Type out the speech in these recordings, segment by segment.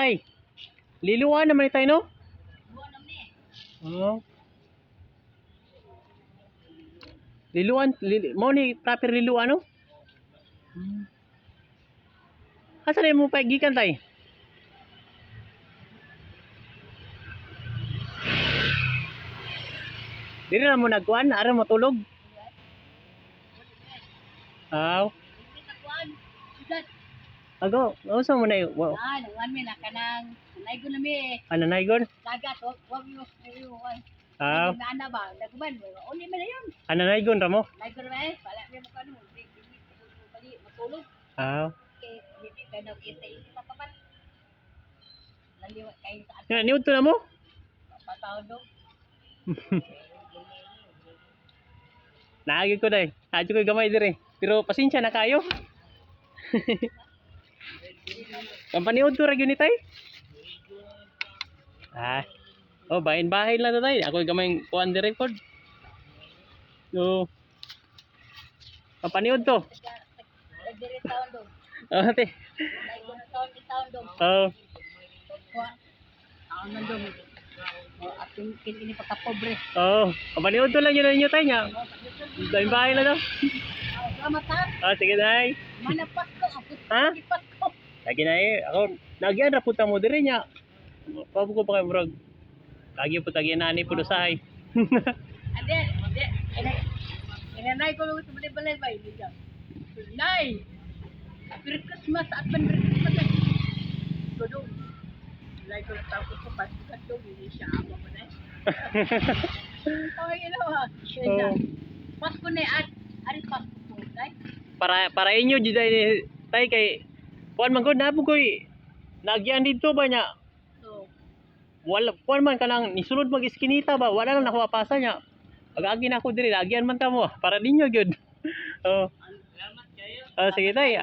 Tay, liluan naman ni tay, no? Oo. Liluan, mo ni proper liluan, no? Asa na mo pa gikan, tay? Dili na mo nagkuan, ara mo tulog. Aw, ago, unsa mo na wow. Ah, nangwan mi na kanang naigo na mi eh. Ano na igon? Dagat, wag wag mo wag. Aw, Na ana ba? Naguman, uli man na yun. ano na igon ra mo? Naigo na mi, wala mi mo kanu, di di bali matulog. Aw. Kay bibi ka daw kita kita pa man. Laliwat kayo sa Nga niudto na mo? patawon do. Naagi ko day. Adyo ko gamay dire. Pero pasensya na kayo. Kampaniod to ra gyud ni tay. Ah. Oh, bahin-bahin lang to tay. Ako gamay kuan dire pod. No. Kampaniod to. Nagdiri taon do. Oh, ate. Naigo na taon di taon do. Oh. Kuha. Taon man do. Oh, ating kini pagka-pobre. Oh, kampaniod to lang yun ninyo tay nya. Bahin-bahin lang to. Oh, salamat ha. Oh, sige day. Mana Pasko, ako Ha? Pasko. Lagi na eh. Ako, nagyan ra punta mo dire nya. Pabo ko pa kay murag. Lagi po tagi nani po usahay. Ande, ande, ina inanay ko lang sa balay-balay ba hindi ka. Nay. Merry Christmas at man Merry Christmas. Eh. Godong. Nay ko lang tao ko sa Pasko at dong hindi siya amo pa na. Ay, ina ba? Oh. Pasko na at ari Pasko po, nay. Para inyo jud ay tay kay kuan man gud na po koy nagyan dito ba niya. So, Wala kuan man kanang nisulod mag iskinita ba wala lang nakuha pasa niya. Pag-agi na ako diri nagyan man ta mo para ninyo gyud. Oh. salamat kayo. Oh, sige tay.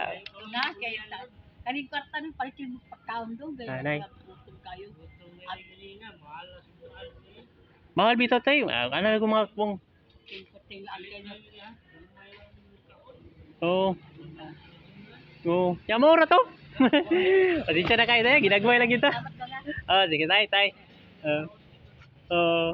Na kay ta. Kaning kwarta nang palit yung pagkaon dong gay. Ah, nay. Gutom kayo. At Mahal bitaw tay. Ah, ano ko mga kung ting ang kayo. Oh. Oh, yamo ra to. Pasensya na kayo tay, ginagmay lang kita. Salamat ka na. Oh, sige tay, tay. Oh. Oh.